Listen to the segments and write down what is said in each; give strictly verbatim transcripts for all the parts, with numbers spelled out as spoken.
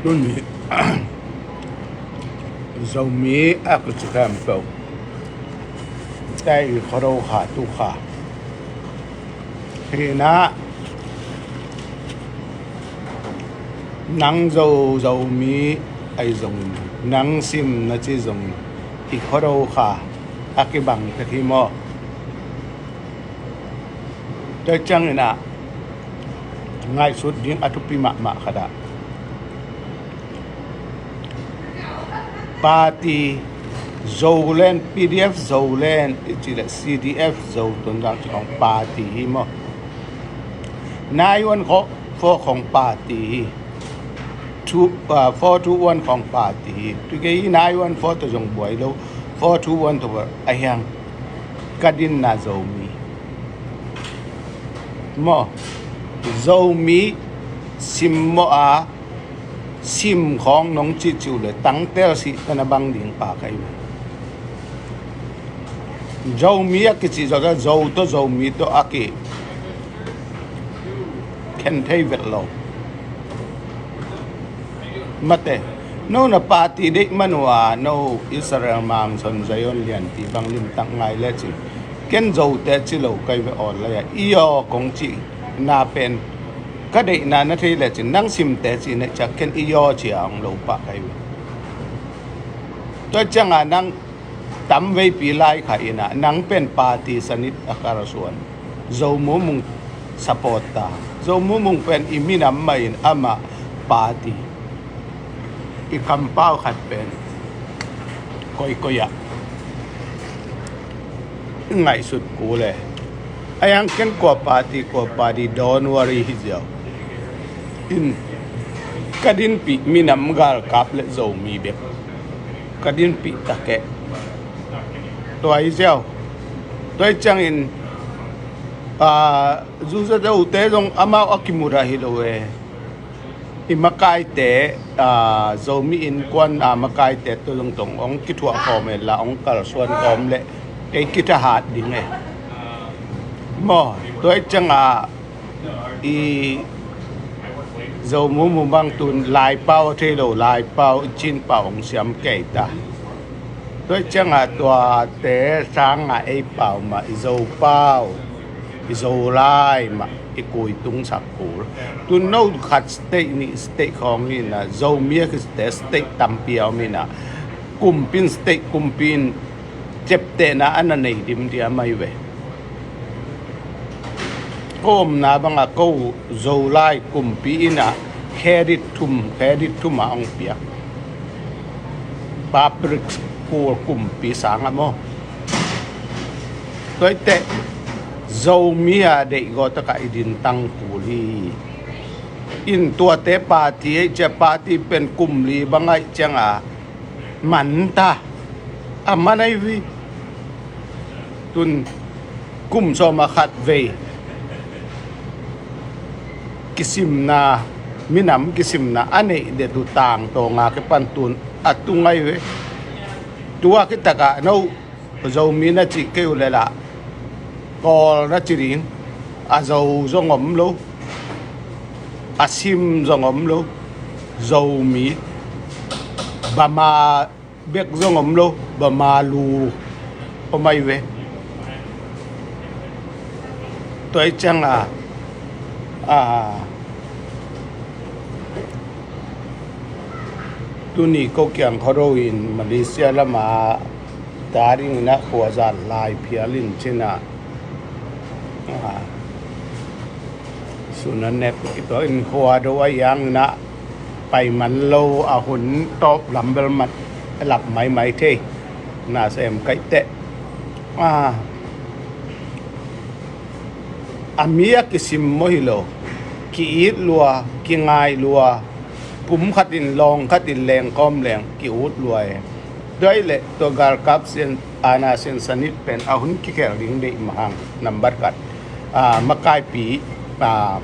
Tuni Zomi a kici khempeuh te i Khuado Kha, Tu Kha hi na, nang Zo, Zomi ahi zongin, nang Sim na ci zongin, i Khuado Kha a kibang tek hi maw? Tua ciangin ah ngaihsut ding a thupi mahmah khat ah, party Zoland, P D F Zoland i cih leh C D F Zo Tonzang ci khong party hi maw? Nine one four khong party hi. Two, ah, four two one khong party hi. Tua kei hi nine one four tawh zong buai lo, four two one tawh buai a hiang. Ka dinna Zomi maw, Zomi sim maw a, Sim khong nong cihcih uh leh tangtel sih tana bang ding pa ka hi. Zomi a kicih zawh tawh, Zo tawh Zomi tawh a ki khen thei vet lo. Mate, no na party deih man uh a, no Israel Mangson, Zion Lianpi bang limtak ngai lecin, ken Zote ci lo ka hi ve awn lai a, i aw kong cih na pen ka deihna na thei lecin, nang Simte cih na ciak ken i aw ci a hong lo pah ka hi ve. Tua cianga nang tamveipi lai kha inah, nang pen party sanit a kalsuan, Zo Mumung support ta. Zo Mumung pen i minam mah in amah party, i kampau khat pen koikoi ah i ngaihsut kul e. A hiang ken kua party, kua party, don't worry hi ziau. In ka dinpih minam galkap le Zomi bek ka dinpih takeh. Tua hi ziau. Tua hi ciangin, ah, Zuza Zote zong amau a kimudah hi lo e. I makaite, ah, Zomi innkuan a makaite tawh zong tawh hong kithuah khawm e la, hong kalsuan khawm leh kei kithahat ding e. Maw, tua hi cianga i Zo Mumung bang tun laipau a thei lo, laipau i cinpau hong siam kei ta. Tua hi cianga tuate sanga ei pau mah i Zopau, i Zolai mah i kuitungsak kul. Tun no khat state nih state khawng inah, Zomi a kicite state tampi a om inah, kumpi in state, kumpi in ciaptehna a na nei dimdiam ahi ve. Ko omna banga ko Zolai kumpi inah credit thum, credit thum a hong piak. Public school kumpi sanga maw. Tua hi teh Zomi a deih gawh takah i dintang kul hi. In tuate party ei cia, party pen kum li bang aih cianga man ta, a man ahi hi. Tun kum sawm a khat vei kisimna, minam kisimna a neih det uh tangtawnga kipan tun a tung ahi ve. Tua kitakah no Zomi na cih kei uh leh lah Kawl na ci ding, a Zo zong om lo, a Sim zong om lo, Zomi, Bama bek zong om lo, Bamalu om ahi ve. Tua hi cianga, a, tuni ko kiang Khuado in Malaysia lama ta dingin a khuazat lai phial in cinah, a, sun a nek kituak in Khuado a hiang inah pai man lo, a hun tawp lam bel mat lak maimai thei. Na sem kaih teh, a, a mi a kisim maw hi lo, ki-it lua, kingai lua, kum khatin lawng khatin lengkawm leng ki-ut lua e. Tua hi leh tua galkap sian, ana sian sanit pen a hun kikhel ding deih mah hang, nambat khat, a, makaipi, a,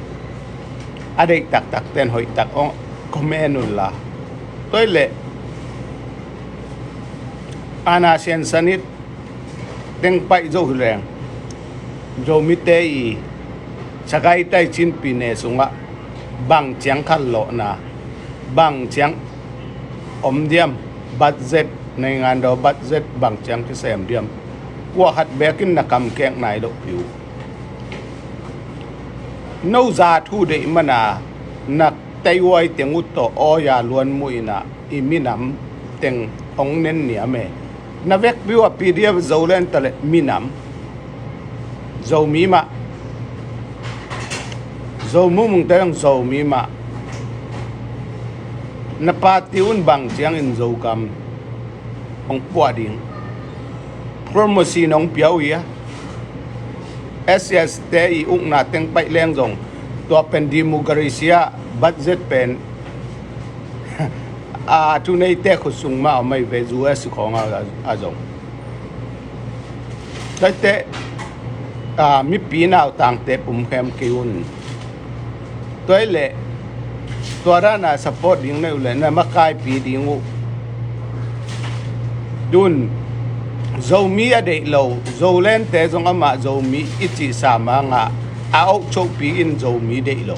a deih taktak ten hoih tak hong comment unla. Tua hi leh ana sian sanit teng paih zo hi leng, Zomite i Sagaing taicingpi ne sungah bang ciang khanlawhna, Bang ciang om diam? Budget, naingan daw budget bang ciang kisem diam? Kua khat bekin na kamkek nai loh piu. No za thu deih mana na teihuai teng uh tawh aw ya luan muh inah i minam teng hong nen niam e. Na vekpi uh a P D F Zoland ta le minam Zomi mah. Zo mumungte zong Zomi mah. Na party un bang ciangin Zogam hong puah ding? Promotion hong pia uh hi a, S C S te i ukna teng paih leng zong tua pen democracy ah budget pen a thuneite khut sung mah om ahi ve, U S khawng a, a zong. Tuaite, a, mipi nautangte pumkhem kei un. Tuai le tua dana support ding na uh le na makaipi ding uh. Tun Zomi a deih lo, Zolente zong amah Zomi i cihsa mangah a auh chohpi in Zomi deih lo.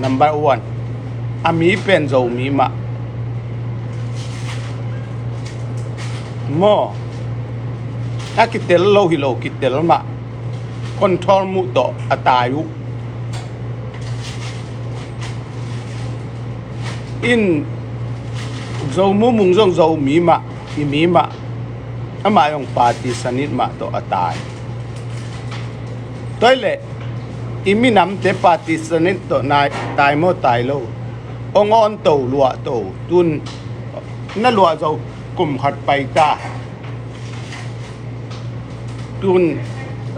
Number one, a mi pen Zomi mah. Maw, a kitel lo hi lo, kitel mah. Control muh tawh a tai uh. In Zo mumung zong Zomi mah, i mi mah. Amah zong partisan it mah tawh a tai. Tuai le i minamte partisan it tawh nai tai maw, tai lo? Hong awn to, luah to. Tun na luah zo kum khat pai ta. Tun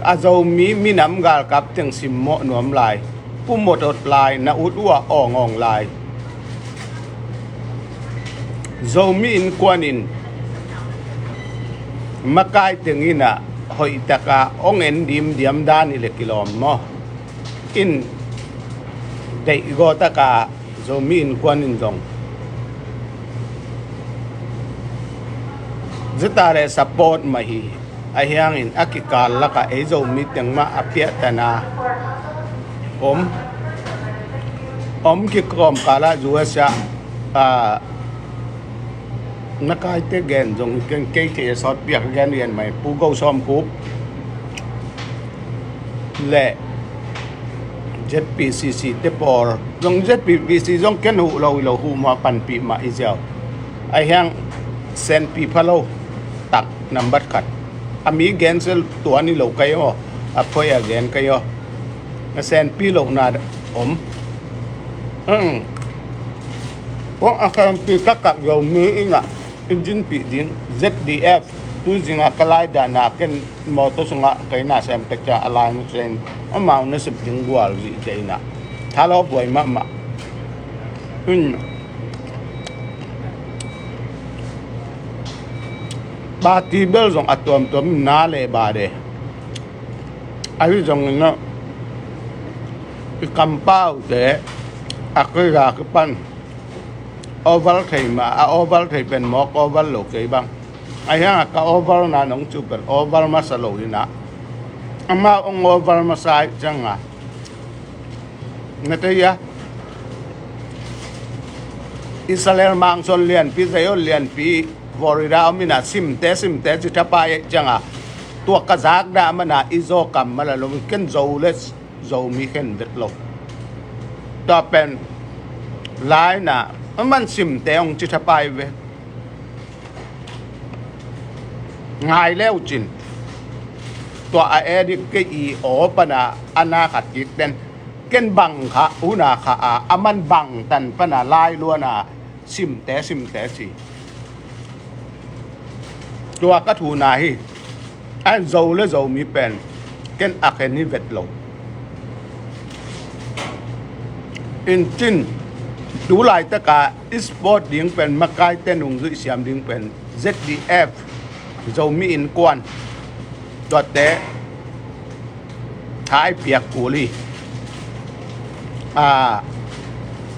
a Zomi minam galkap teng simmawh nuam lai, pumawt awt lai, na ut uh a awngawng lai. Zomi innkuan in makai teng inah hoihtaka hong en dimdiam dan i le kilawm maw? In deihgawtaka Zomi innkuan in zong zeta le support mah hi. Ahi hangin a kikal lakah ei Zomi teng mah a piahtana om, om kikawmkalah U S ah, a, na kaite gen zong ken kei kei a sawt piak gen rian mai, Pu Go Sawm Khup le Z P C C te pawl zong, Z P C C zong ken huh lo hi lo, huh mah panpih mah i ziau. Ahi hang senpi pha lo tak nambat khat. A mi gen sel tuan hi lo kai aw, a phoi a gen kai aw. A senpi lohna om. Kong a senpi taktak Zomi inah i zinpih ding. Z D F tu zinga ka laidana ken mawtaw sungah kei na sem pek ciang a lai nusen amau nasep ding gual zih te inah thalawh buai mahmah. Party bel zong a tuamtuam na le ba de. Ahi zongin ah i kampaute a kei za kipan oval thei mah, a oval thei pen mawk oval lo kei bang. Ahi hangah ka ovalna nong ciu pen oval masa lo inah amau hong oval masa ahih cianga na tei a Israel mangson lianpi, Zion lianpi, Florida om inah simte simte ci thapai ahih cianga tua ka zakdah mana i zaw kammal a lo, ken Zo le Zomi khen vet lo. Tua pen laina a man simte hong ci thapai ve. Ngai leu cin tua a edik kei i aw pana a na khat kik ten ken bang kha una kha a a man bang tan pana lai luana simte simte ci. Tua ka thuna hi. An Zo le Zomi pen ken a khen hi vet lo. Incin tu laitaka i sport ding pen makaite nungzuih siam ding pen Z D F, Zomi Innkuan, tuate tha i piak kul hi. A,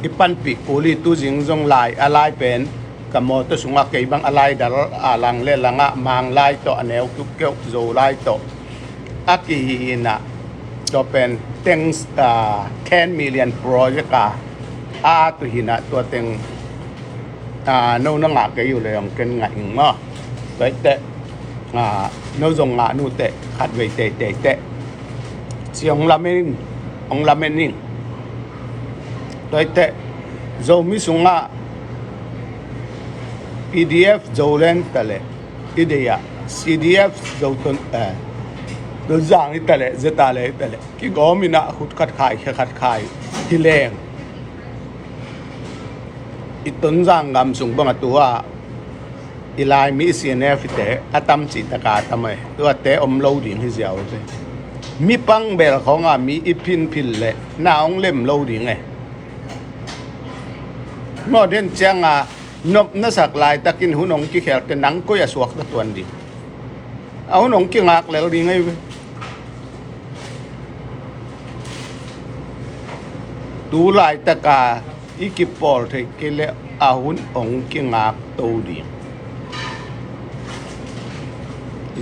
i panpih kul hi. Tuzing zong lai a lai pen ka mawtaw sungah kei bang a lai dal a lang le langah Mang lai tawh a neu kiukeu Zo lai tawh a kihi inah tua pen teng, a, ten million project a A tu hi na tua teng, a, no na ngah kei uh le ong ken ngah ing maw. Tua hi teh, a, no zong ngah nu teh khat vei teitei teh ci ong lamen ing, ong lamen ing. Tua hi teh Zomi sungah P D F Zoland ta le i deih ah C D F Zoton, eh, Tonzang hi ta le, zeta le hi ta le kigawm in ah khut khat khai khe khat khai hi leng i Tonzang gam sung bang a tu a i Laimi i C N F te a tam cih taka a tam ai, tuate om lo ding hi ziau te. Mi pang bel khawng a mi i phinphil le na ong lem lo ding e. Maw den ciang a nop na sak laitakin hun ong kikhel te nang koi a suak ta tuan ding. A hun ong kingak lel ding ai ve. Tu laitaka i kipawl thei kei le a hun ong kingak to ding.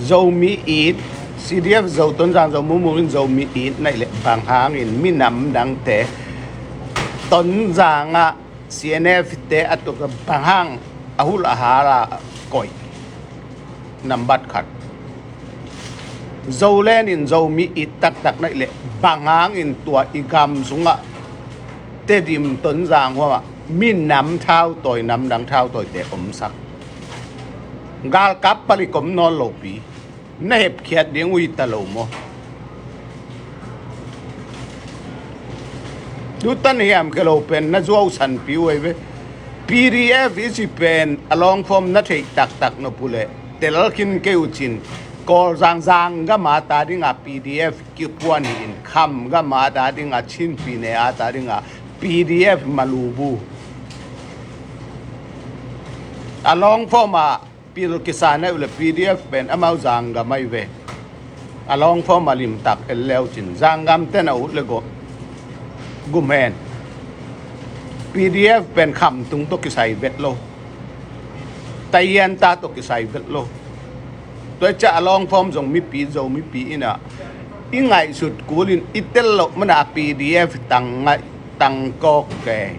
Zomi it, C D F Zo Tonzang Zo Mumung in Zomi it naih le bang hangin minam dangte Tonzang ah C N F te a tuk a bang hang a hul a hal a koih. Nambat khat, Zoland in Zomi it taktak naih le bang hangin tua i gam sungah Tedim Tonzang huamah minam thautawi, namdang thautawite omsak. Galkap palik om nawn lopi na hepkhiat ding uh hi ta lo maw? Tutan hiam khe lo pen na zuau sanpi uh ei ve. P D F i ci pen a long form na theih taktak nop uh le tel khin kei uh cin. Kawlzang, Zang gam a ta dingah P D F kikuan hi in, Kham gam a ta dingah, Chin pyine a ta dingah P D F malubu. A long form ah pil kisa naih uh le P D F pen amau Zang gam ai ve. A long form a limtak el leu cin Zang gam ten a ut le gum hen. P D F pen Kham tung tawh kisai vet lo. Tayanta tawh kisai vet lo. Tua i ciah a long form zong mipi, Zo mipi in ah i ngaihsut kulin i tel loh mana P D F tang ngaih tang kawk kei.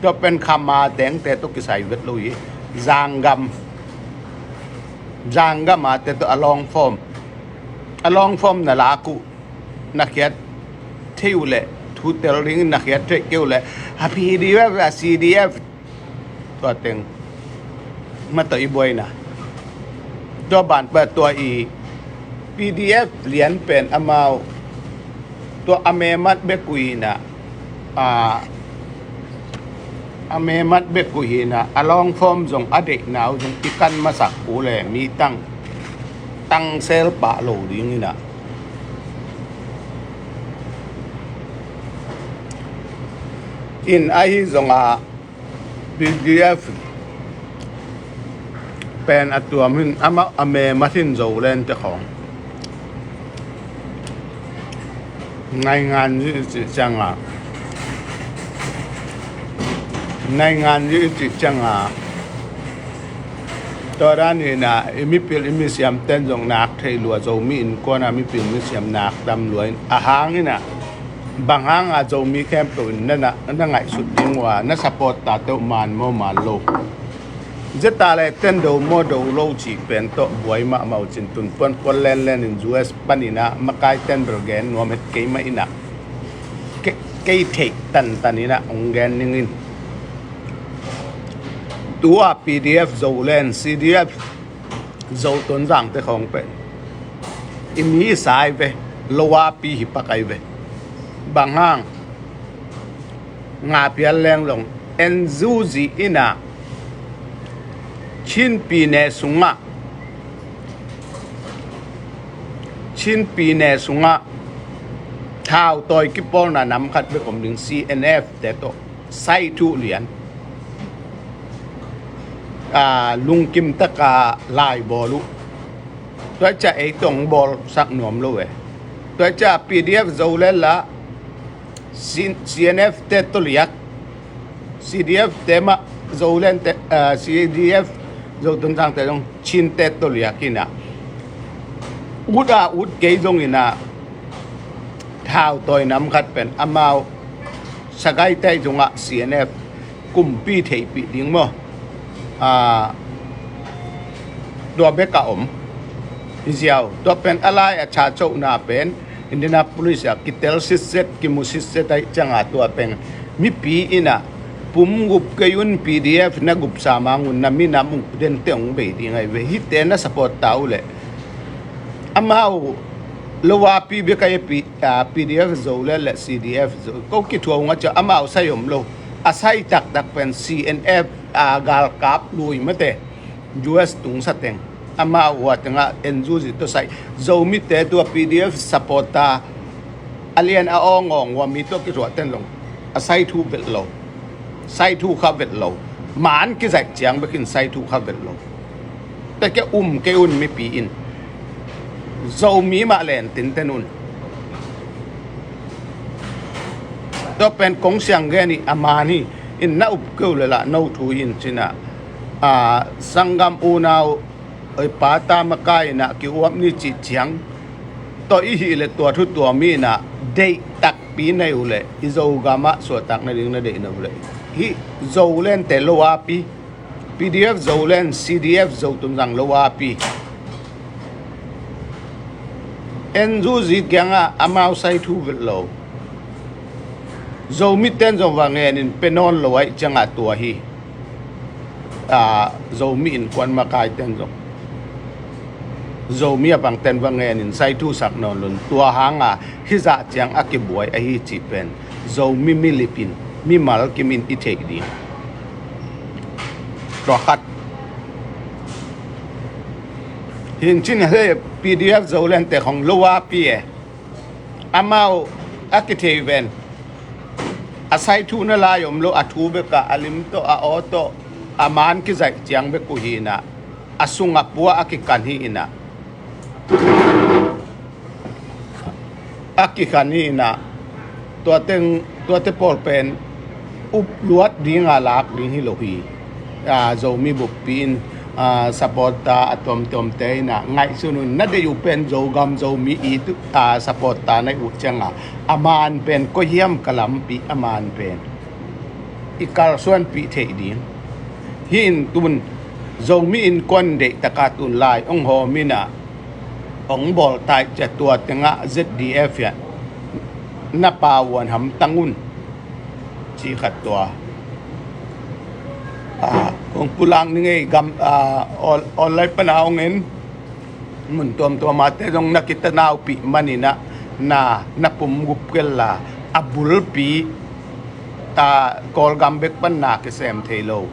Tua pen Kham a tengte tawh kisai vet lo hi. Zang gam, Zang gam a te tawh a long form, a long form na lak uh na khiat thei uh le, thu tel dingin na khiat thei kei uh le, a P D F a C D F tua teng ma tawh i buaina. Tua ban pa tua i P D F lian pen amau tua a memat bek uh hi na, a, a memat bek uh hi na, a long form zong a deihna uh zong i kan masak uh le mi tang, tang sel pah lo ding hi na. In ahi zongah P D F pen a tuam hin amah a memat hin Zoland te khawng. Naingan zi i cih cianga, naingan zi i cih cianga, tua dan hina i mipil i misiam ten zong nak thei lua, Zomi innkuana mipil misiam nak tam lua in a hang ina, bang hanga Zomi khempeuh in na, na, na ngaihsut ding uh a, na support ta teuh man maw man lo. Zeta le ten do maw do lo cih pen tawh buai mahmah uh cin tun puanpuan lenlen in U S paninah makai ten bel gen nuam het kei mah inah, kei, kei theih tantan inah hong gen ning in. Tua P D F Zoland, C D F Zo Tonzangte khawng pen i mi i sai ve, lo a pi hi pakai ve. Bang hang nga pial leng zong en zu zi inah Chin pyine sungah, Chin pyine sungah thautawi kipawlna nam khat bek om ding, C N F te tawh sai thuh lian, a, lungkim taka lai bawl uh. Tua ciah ei tawh hong bawlsak nuam lo e. Tua ciah P D F Zoland lah C-, C N F te tawh liak, C D F te mah Zoland te, a, C D F Zo Tonzangte zong Chin te tawh liak inah, ut a ut kei zong inah, thautawi nam khat pen amau Sagaite tungah C N F kumpi theihpih ding maw? Aa, tua bek a om hi ziau. Tua pen a lai a thacohna pen Indianapolis ah kitel sitzet, kimu sitzet ahih cianga tua pen mipi inah pum gup kei un, P D F na gupsa mang un, na minam uh dente hong bei ding ahi ve. Hihte na support ta uh leh amau lo a pi bek ahi, P, aa, P D F Zoland le C D F Zo, ko kithuah ung a cia amau sai om lo. A sai taktak pen C N F, aa, galkap lui mate, U S tungsa teng. Amau hua tengah N U G tawh sai. Zomite tua P D F supporter a lian a awngawng hua mi tawh kithuah ten long a sai thu velh lo. Sai thu kha velh lo. Maan kizaih ciang bekin sai thu kha velh lo. Tua kei um kei un mipi in Zomi mah len tinten un. Tua pen kong siang gen hi, a man hi. In na up kei uh leh lah no thu in cinah, aa, sanggam unau, oi, pata makai inah ki-uap ni cih ciang tawh i hih leh tua thu tua mi inah deih takpi nei uh leh i Zogam ah suahtak nading na deih na uh leh hih Zolente lo a pi, P D F Zoland, C D F Zo Tonzang lo a pi. N U G kiangah amau sai thu velh lo. Zomiten zong va ngenin pe nawn lo ahih ciangah tua hi. Aa, Zomi innkuan makaiten zong, Zomi a pangten va ngenin sai thu sak nawn lo in, tua hanga hizah ciang a kibuai ahi cih pen Zomi milip in, mimal kimin i theih ding. Tua khat. Hi in cin he P D F Zolente khong lo a pi e. Amau a kithei ven. A sai thu na lai om lo, a thu bekah a lim tawh, a aw tawh, a maan kizaih ciang bek uh hi inah, a sungah puah a kikan hi inah, a kikan hi inah, tua teng, tuate pawl pen up luat dinga lak ding hi lo hi. Aa, Zomi buppi in, aa, supporter a tuamtuamte inah ngaihsun un, na deih uh pen Zogam Zomi i tu, aa, supporter na hih uh cianga a man pen koi hiam ka lampi, a man pen i kalsuanpih theih ding. Hi in tun Zomi innkuan deih taka tun lai hong hawm inah hong bawl taih cia, tua tengah Z D F hiah na pauan hamtang un. Cih khat tua. Aa, kong pulak ning ei, gam, aa, online pana hong en. Mun tuamtuamate zong na kitaupih maninah na, na pum gup kella a bulpi, aa, Kawlgam bek pan na kisem thei lo.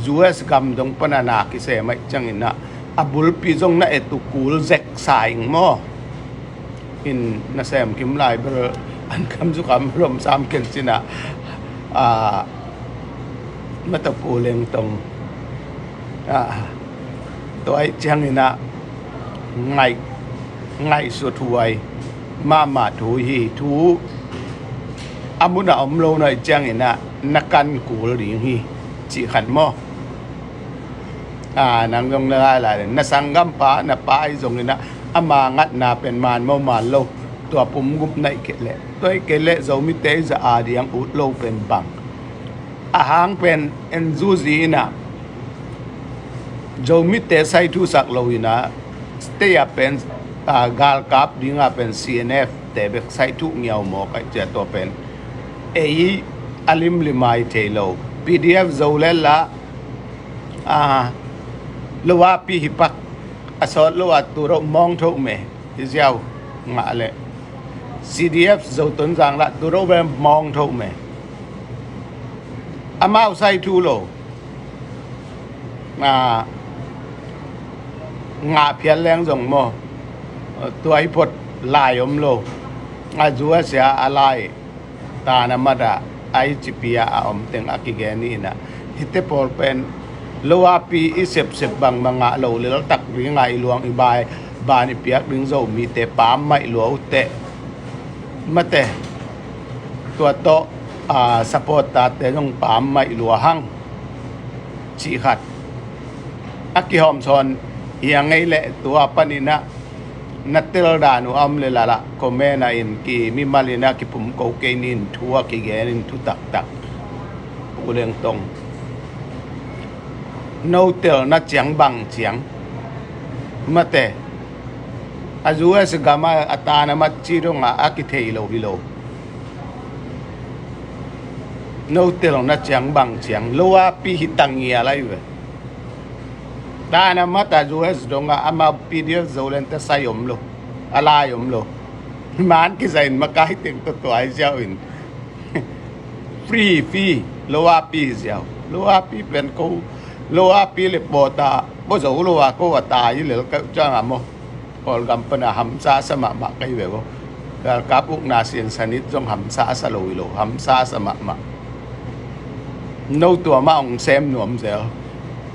U S gam dong pana na kisem ahih cianginah a bulpi zong na et uh kul zek sa ing maw? In nasem kim lai bel an kam zu kam lom sam ken cinah, aa, matapu lengtong, aa, tua ahih cianginah ngaih, ngaihsut huai mahmah thu hi. Thu a munah om lo na ahih cianginah na kan kul ding hi, cih khat maw? Aa, nang zong na lailai le na sanggampa, na pa ahi zonginah ama ngatna pen man maw, man lo. Tua pum gup na hih kei leh, tua hih kei leh Zomite i zah a diang ut lo pen bang? A hang pen N U G inah Zomite sai thu sak lo inah state ah pen, aa, galkap dinga pen C N F te bek sai thu ngiau mawk ahih cia tua pen ei a limlim a hi thei lo. P D F Zoland lah, aa, lo a pi hi pak, a sawt lo a tu rauh mawng tho me hi ziau ngah leh, C D F Zo Tonzang lah tu rauh bel mawng tho me. Amau sai thu lo. Aa, ngah phial leng zong maw, tua hi phot lai om lo. A zu a sia a lai, ta na mat ah a i cipi ah a om teng a kigen hi inah, hihte pawl pen lo a pi i sepsep bangmah ngah lo lel tak dinga i luang i bai, ban i piak ding Zomite pammaih lua uh teh. Mate, tua tawh, aa, supporter te zong pammaih lua hang, cih khat. A kihawmsawn hi a ngei leh tua paninah Na tel dan uh a om le lala comment ah in ki mimal in a kipumko kei nin thu a kigen in thu taktak. Pu Leng Tong, no telna ciang bang ciang mate, a U S gam a a tan a mat ci dong a a kithei lo hi lo. No telna ciang bang ciang lo a pi hi tangia lai ve. Tan a mat a U S dong a amau P D F Zoland te sai om lo, a lai om lo. Man kizain makai teng to tuai ziau in free fee lo a pi ziau, lo a pi pen ko lo a pi le pawta bo zo lo a ko a ta i lel ka cang a mo. Kawlgam pana hamsa sa mahmah kai ve go. Galkap ukna sian sanit zong hamsa sa lo i lo, hamsa sa mahmah. No tua mah hong sem nuam zel.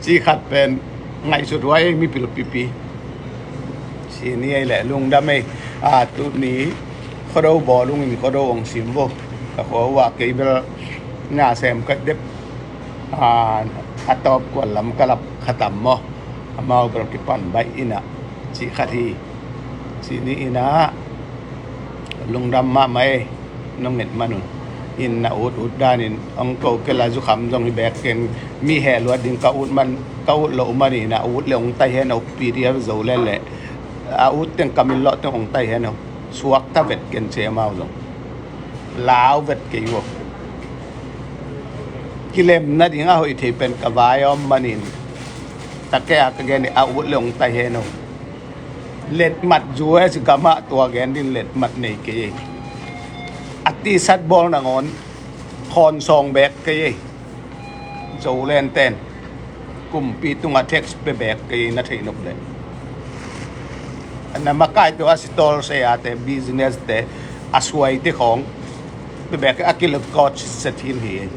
Ci khat pen ngaihsut huai ei mipil pipi. Ci ni ei leh lungdam ei. A tu ni Khuado bawlung in Khuado hong sim vo. Ka khua uh ah kei bel na sem ka dep. A tawp kual lam ka lap khatam maw. Amau bel kipan baih inah ci khat hi. Ci ni inah lungdam mahmah ei. Nong nget man un in na ut ut danin hong ko kela zukham zong hi bek ken mi heh luat ding ka ut man ka ut loh man inah ut le hong tai hen a P D F Zoland le a ut teng ka min lawh teng hong tai hen a suak ta vet ken ce amau zong lau vet kei uh. Kilem nading a hoih thei pen ka vai a om manin takea ka gen a ut le hong tai hen a. Letmat U S gamah tua gen din letmat nei kei ei. A tisat bawl nangawn khawnsawng bek kei ei. Zoland ten kumpi tungah tax pe bek kei ei na theih nop leh. Na makai tawh a sitol sei a te business te a suai te khawng pe bek a kilot kawt sethin hi ei.